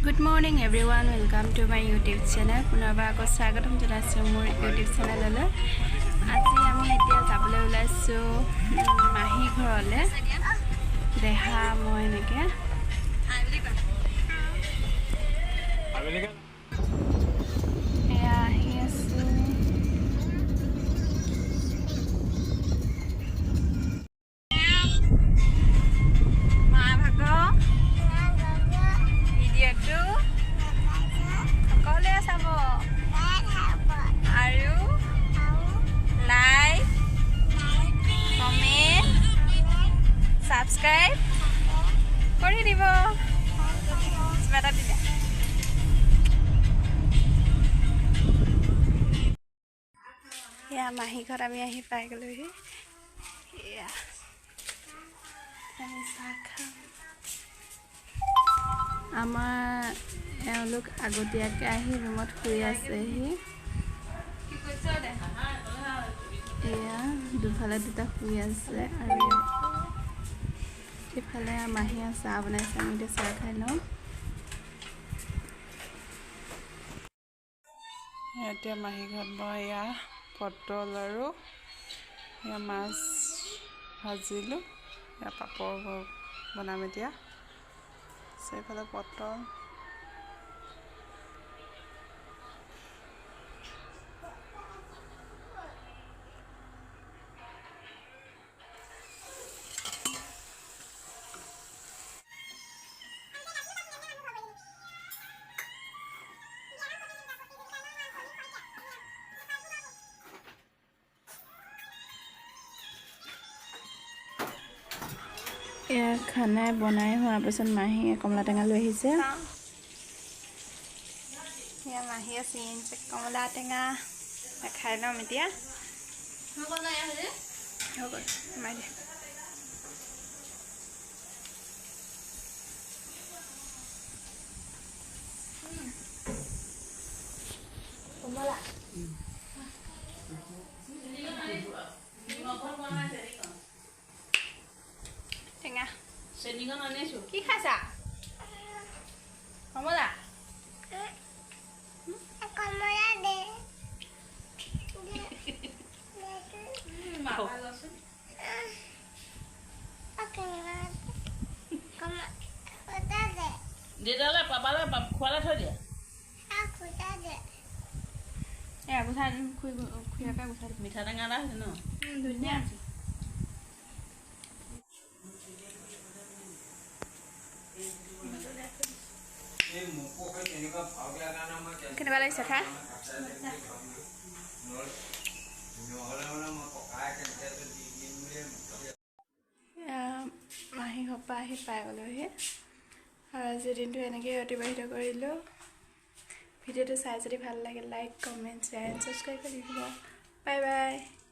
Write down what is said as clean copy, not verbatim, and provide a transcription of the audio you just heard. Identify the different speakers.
Speaker 1: Good morning everyone, welcome to my YouTube channel. পুনৰবাৰ আকৌ স্বাগতম জনাইছোঁ মোৰ ইউটিউব চেনেললৈ। আজি আমি এতিয়া যাবলৈ ওলাইছোঁ মাহী ঘৰলৈ, দেহা মই এনেকৈ। এয়া আহি আছোঁ। মা ভাগ ভিডিঅ'টো সকলোৱে চাব আৰু লাইক, কমেণ্ট, ছাবস্ক্ৰাইব কৰি দিব। কিবা এটা দি দিয়া। এয়া মাহী ঘৰত আমি আহি পাই গ'লোহি। এয়া আমি চাহ খাম। আমাৰ এওঁলোক আগতীয়াকৈ আহি ৰুমত শুই আছেহি। এয়া দুফালে দুটা শুই আছে আৰু ইফালে মাহীয়ে চাহ বনাইছে। আমি এতিয়া চাহ খাই লওঁ।
Speaker 2: এতিয়া মাহী ঘৰত মই এয়া পটল আৰু এয়া মাছ ভাজিলোঁ, এয়া পাপৰ বনাম এতিয়া। এইফালে পটল,
Speaker 1: এয়া খানা বনাই হোৱাৰ পাছত মাহীয়ে কমলা টেঙা লৈ আহিছে। এয়া মাহীয়ে ছিঙি আনিছে কমলা টেঙা, খাই ল'ম এতিয়া। হৈ গ'ল, সোমাই দে। টেঙা কি খাইছা? কমলা।
Speaker 3: দেউতালৈ পাপালৈ খোৱালে থৈ দিয়া।
Speaker 1: এয়া গুচাই খুৰীয়াকে গুচাই।
Speaker 3: মিঠা টেঙা এটা হৈছে ন?
Speaker 1: ধুনীয়া আছে। কেনেকুৱা লাগিছে খাই? মাহী ঘৰৰ পৰা আহি পাই গ'লোহি আৰু আজিৰ দিনটো এনেকৈয়ে অতিবাহিত কৰিলোঁ। ভিডিঅ'টো চাই যদি ভাল লাগে, like, comment, share and subscribe কৰি দিব। Bye bye.